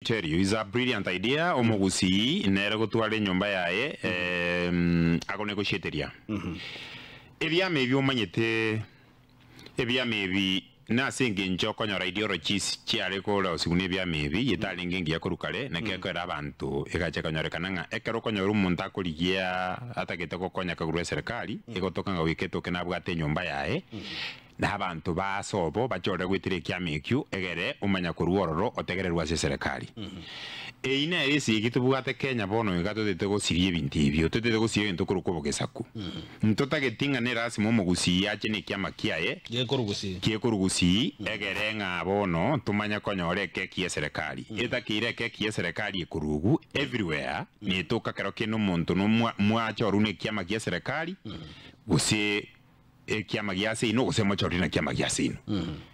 Tell you is a brilliant idea omogusii nere gotwara enyomba yaye ako negosieteria ebiama ebi omanyete ebiama ebi nase engencho okonyora ideologies chiare korosiwa na ebiama ebi etarenge engiya korwa kare naki ekero abanto egacha ekanyorekana ng'a ekero okonyora omonto akorigia atagete gokonya kagurwa eserekari egotoka ng'a goika etoke nabwate enyomba yaye Na abanto ba ase obo bachorire goetera ekiama ekio, egere omanya korua ororo otegererwe ase eserekari. Eyio nere esegi tobwate Kenya bono iga totete gosiria ebinto ebio, totete gosiria egento korokwa obogesaku. Ntotageti ng'a nerasima omogusii ache nekiama kiaye Gekorugusii. gekorugusii egere ng'a bono tomanye konyora ekeki y'eserekari. Etakeire ekeki y'eserekari ekorugu everywhere netoka kero kende omonto nomwa mwachorwa nekiama gi'eserekari gose Ekiama gia seino gose mochorire na kiama gia seino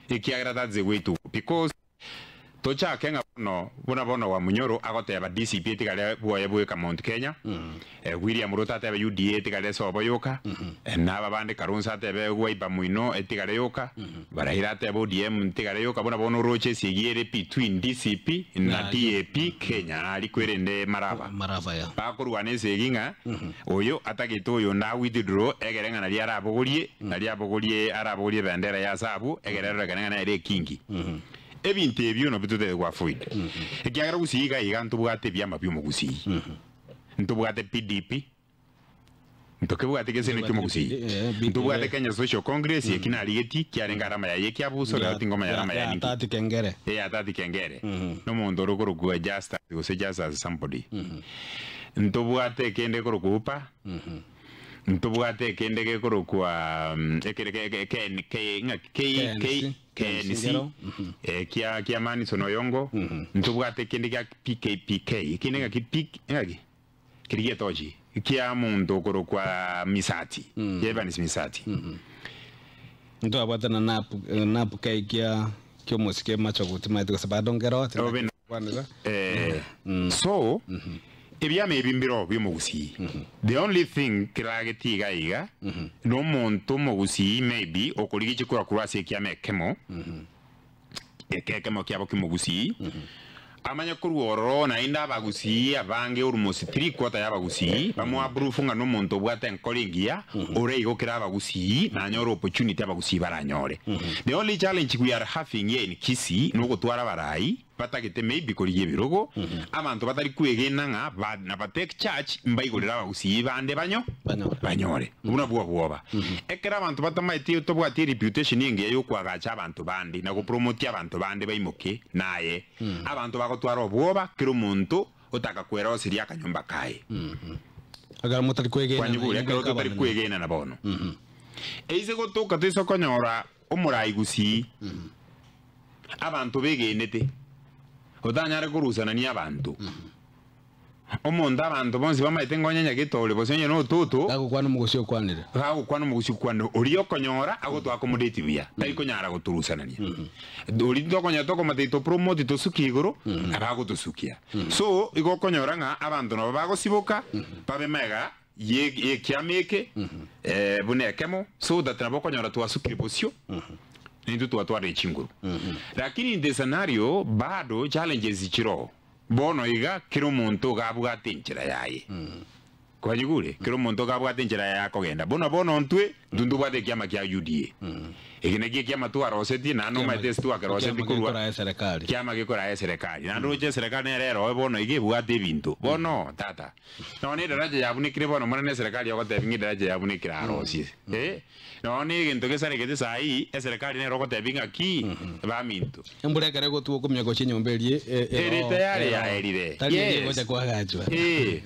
ekiagera that's the way to go because tochake ng'a bono buna bono Wamunyoro agoteba DCP etigare bwoye bweka Mount Kenya William Ruto atebe UDA etigare sobo yoka na aba bande Kalonzo atebe Wiper moino etigare yoka Raila atebe ODM ntigare yoka buna bono oroche esegi ere between DCP na DAP Kenya aria kwerende maraba Maraba ya. Bakorwana esegi ng'a oyo atagete oyonde a withdraw egere ng'a nario arabogorie, nario abogorie arabogorie ebendera ya ase abwo, egere erorekane ng'a nere ekingi. Ebinto ebio nabio totagete go avoid. Ekiagera gusii iga iga ntobwate ebiama bi'omogusii. Ntobwate PDP, ntokebwate gese Ntobwate neki'omogusii. KPD, eh, BPA. Ntobwate Kenya Social Congress, eki narigetie, kiarenge arama yaye ekiabuso, rero tingomanya arama yaye ninki. Tati Kengere. Eh, Atati Kengere. Nomonto ore okorokwa Justus gose Justus somebody. Ntobwate ekende ekorokwa Upa, ntobwate ekende gekorokwa ekere ke ke ke ke ng'aki K K KNC, KNC KNC ngero. eh, kia kia Manison Oyongo, ntobwate ekende gia PKPK, ekende ng'aki P ng'aki keria gietochi kia omonto okorokwa Misati, kia Evans Misati. Ntwabwate na NAP, NAP K kia kiomosike machogu timaeti gose bado nkero Obe na- tindakwanera. Eh, so ebiama ebi mbiro bi'omogusii the only thing keragetie iga iga na omonto omogusii maybe okorigia chikura korwa ase ekiama ekemo eke ekemo kiabo ki'omogusii amanye korwa ororo naende abagusii abange almost 3/4 ya abagusii bamoa approve ng'a nomonto obwate enkoro engiya ore igo kera abagusii nanyore opportunity abagusii baranyore. The only challenge we are having here in Kisii nogotwara abarai batagete maybe korigia ebirogo, abanto batari kwegena ng'a ba naba take charge mbaigorere abagusii bande banyo Banyore. banyore. Obwo nabwo obwoba. Ekero abanto batamaeti tobwati ereputation engiya yokoagacha abanto bande na gopromotia abanto bande baimoke naye abanto bagotwara obwoba kera omonto otaka kweroseria akanyomba kaye. Ekero motari kwegena Kwanyigure nainwe ekero goika totari abanene. kwegenana bono. Eise gotoka toise konyora omorai gusii abanto begenete, otanyare korusanania abanto. Omonto abanto bonsi bamaete ng'a onye nyagetore gose onye nototo, Gagokwana omogosi okwanire. gagokwana omogosi okwanire, oria okonyora agotoa accommodate buya, tari konyara gotorusanania. Oria tokonyora tokomotebia topromote tosuke igoro, nabo agotosukia. So, igo okonyora ng'a abanto nabo bagosiboka, babe magega ye y'ekiama eke, buna ekemo, so that nabo okonyora twasukire bosio, naintwe twatwarire chinguru. Lakini in the scenario, bado challenges chiroo. Bono iga kera omonto iga abwate enchera yaye. Kwanyigure? Kera omonto iga abwate enchera yaye akogenda. Buna bono ntwe, ntwe ntobwate ekiama kia UDA. Eke nakio ekiama twarosetie, naende omanyete ase twakerosetie Ekiama korwa gekoraa eserekari. kiama gekoraa eserekari. Naende roche eserekari nere eroe bono iga ebwate ebinto. Bono tata, nonya edaraja yabunekire bono buna neserekari ogotebia ng'a edaraja yabunekire arosie. Eh, nonya na egento gesaregete saii, eserekari nere ogotebia ng'a ki, baminto. Embura ekero egotwa okomia gochia enyomba eria Ere eroo tayari eroo yaerire. tari eria Yes. egocha koagachwa. Eh.